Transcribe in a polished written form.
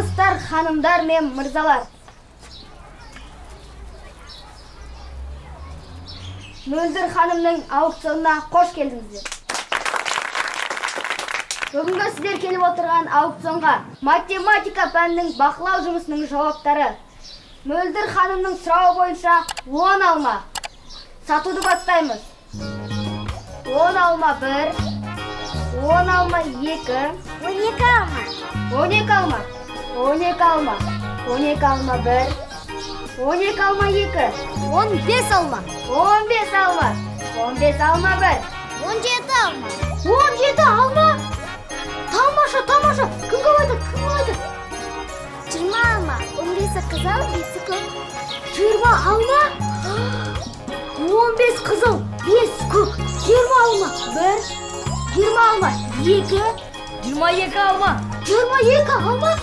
Армысыздар, ханымдар мен мырзалар! Мөлдір ханымның аукционына қош келдіңіздер. Бүгінгі сіздер келіп отырған аукционға математика пәнінің бақылау жұмысының жауаптары. Мөлдір ханымның сұрауы бойынша 10 алма. Сатуды бастаймыз. 10 алма 1, 10 алма 2, 12 алма. 12 алма, 12 алма, 12 алма 1, 12 алма 2, 15 алма. 15 алма, 15 алма 1, 17 алма. 17 алма. Тамаша, тамаша, кім көп айтады, кім көп айтады? 20 алма. 15-і қызыл, 5-і көк. 20 алма, 15 қызыл, 5 көк, 20 алма 1, 20 алма 2, 22 алма. 22 алма.